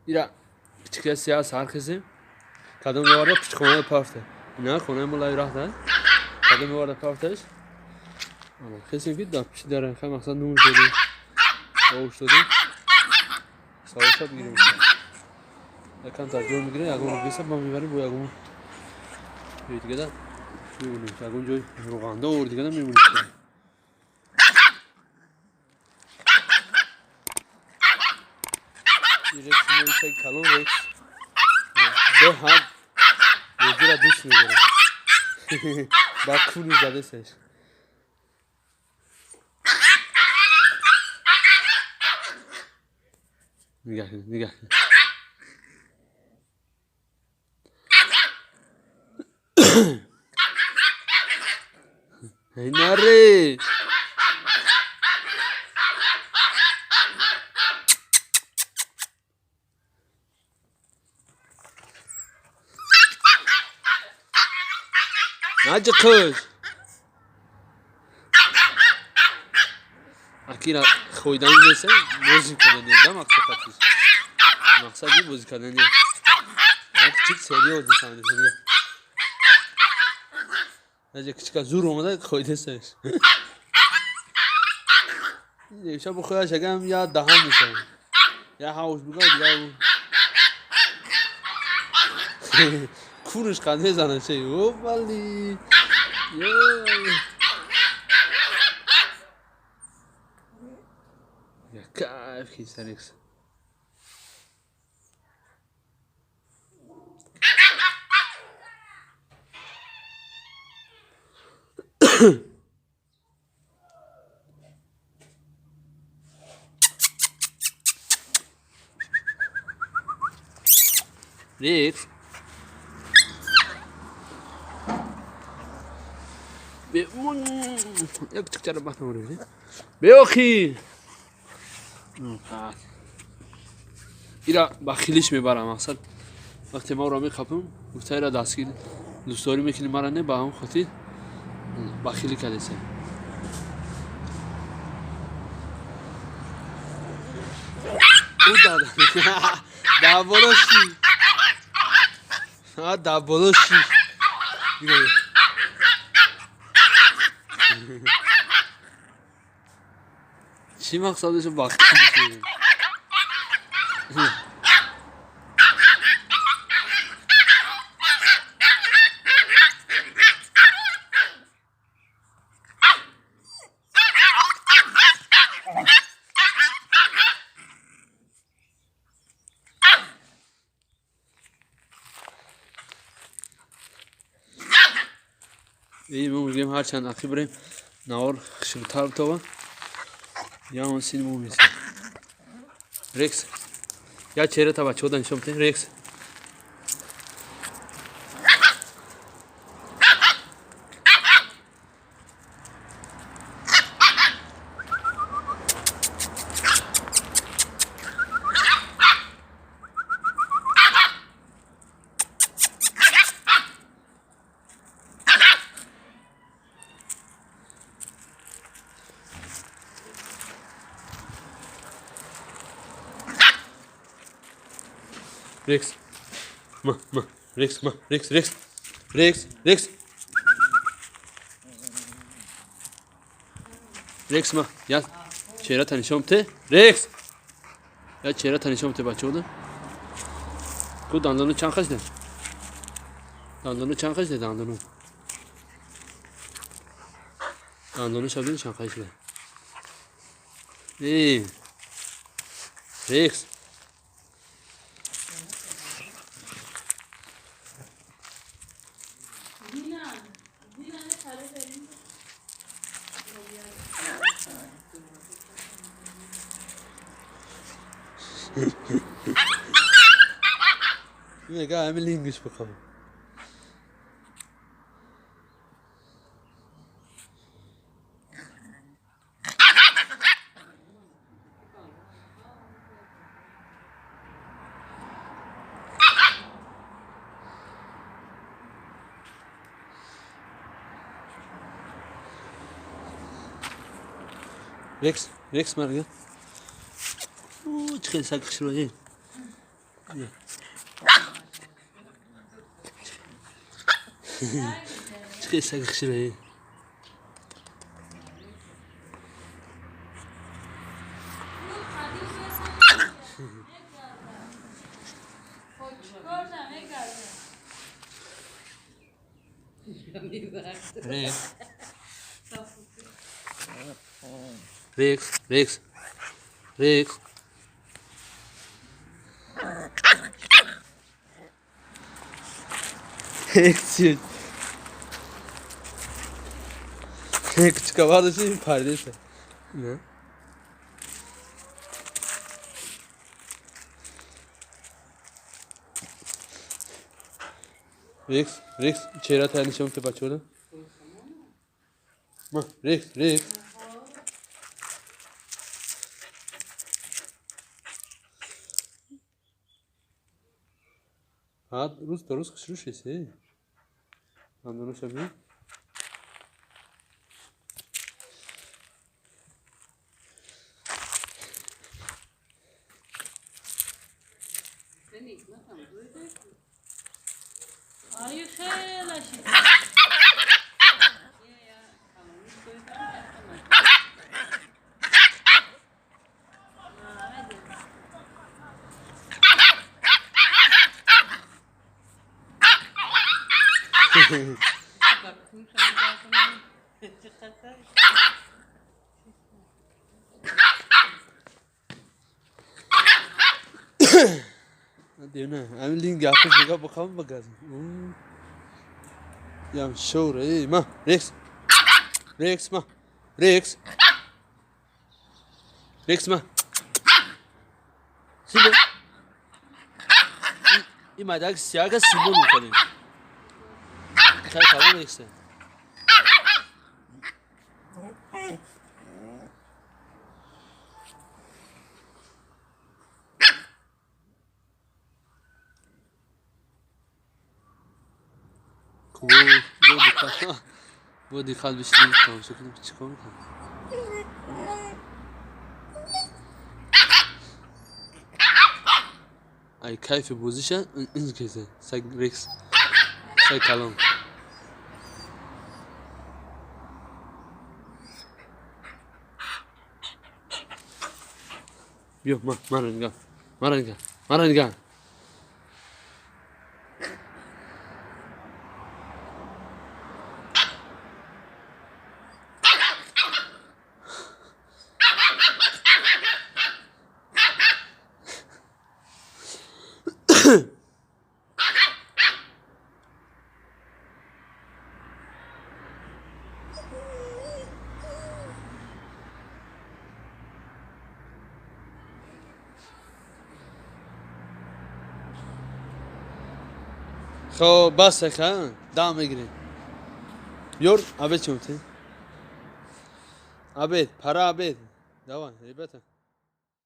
Ира кичика сия сар хезем. Кадом меварда пишти хона пафта. Ина хонаи мо лави раҳта. Кадом меварда пафташ. Хезем ки дар пишти дара хай мақсад нур додем. Овуш додем. Савоша бигирем. Якам тар ҷой мегирем, ягон беса ма мебарем бо ягон ҷой дигада мемонем. Ягон ҷой роғанда овар дигада мемонем. Рекс мо калон рекс. Беҳад бозиро дӯст медорад. Ба куни задесаш. Нигоҳ кун, нигоҳ кун. Наре! Наҷиқуш! Акира хӯйдани нест, бозӣ кардани, да мақсад. Мақсади бозӣ кардани. Як чик серьёзно самде. Наҷа кичика зур омада хӯйдесаш. Реша бухояш агам я даҳан мешавад. Я ҳавш бига дига курш қад мезанад шей. Опали. Йой. Я кайф хисарикс. Рекс. Як чикчара бахта беохи. Ира ба хилиш мебарам мақсад. Вақте ма ӯро мехапам, гуфта ира дастгир дӯстдорӣ мекунӣ мара не ба ҳамон хотир бахилӣ кардеса. Дар боло ши. Дар боло ши. Чӣ мақсадашо бахилӣ мекунӣ? Мо мегӯем ҳарчанд ақиб бирем навор хушрӯтар битова. Ямон син мо месем. Рекс. Я чеҳрата бачаҳо нишон бидем. Рекс. Рекс. Ма, ма, Рекс, ма, Рекс, Рекс. Рекс, Рекс. Рекс, ма, я чеҳрата нишон бите. Рекс. Я чеҳрата нишон бите бачаҳо. Ку дандону чанд хашде? Дандону чанд хашде дандону? Дандону шабин чанд хашде? Эй. Рекс. Мега ҳамин лингиш бихоб. Рекс, Рекс марга. Чӣ хеле саг хушрӯ. Чӣ саги хушрӯе. Рекс. Рекс, Рекс. Рекс. Рекс чӣ? Кучка парdeса. Не? Рекс, Рекс, чера та нишон те бачора. Ма, Рекс, Рекс. ҳа рӯз ба рӯз хушрӯ шисе. Андоноша бин. Девна, ҳамин линк гапи шуга бухам багаз. Ям шоура, эй, ма, Рекс. Рекс, ма. Рекс. Рекс, ма. Сибо. И мадак сияга сибо мекунем. Хай калон Рекс. Бо диққат бишинем, тамошо кунем, чӣ кор мекунем. Ай кайфи бозиша инз кесе саг Рекс, саг калон. Биё, ма, мара нигоҳ, мара нигоҳ, мара нигоҳ. Хоб, бас ха, дам мегирем. Ёр, обед чӣ мутӣ? Обед, пора обед. Давай, ребята.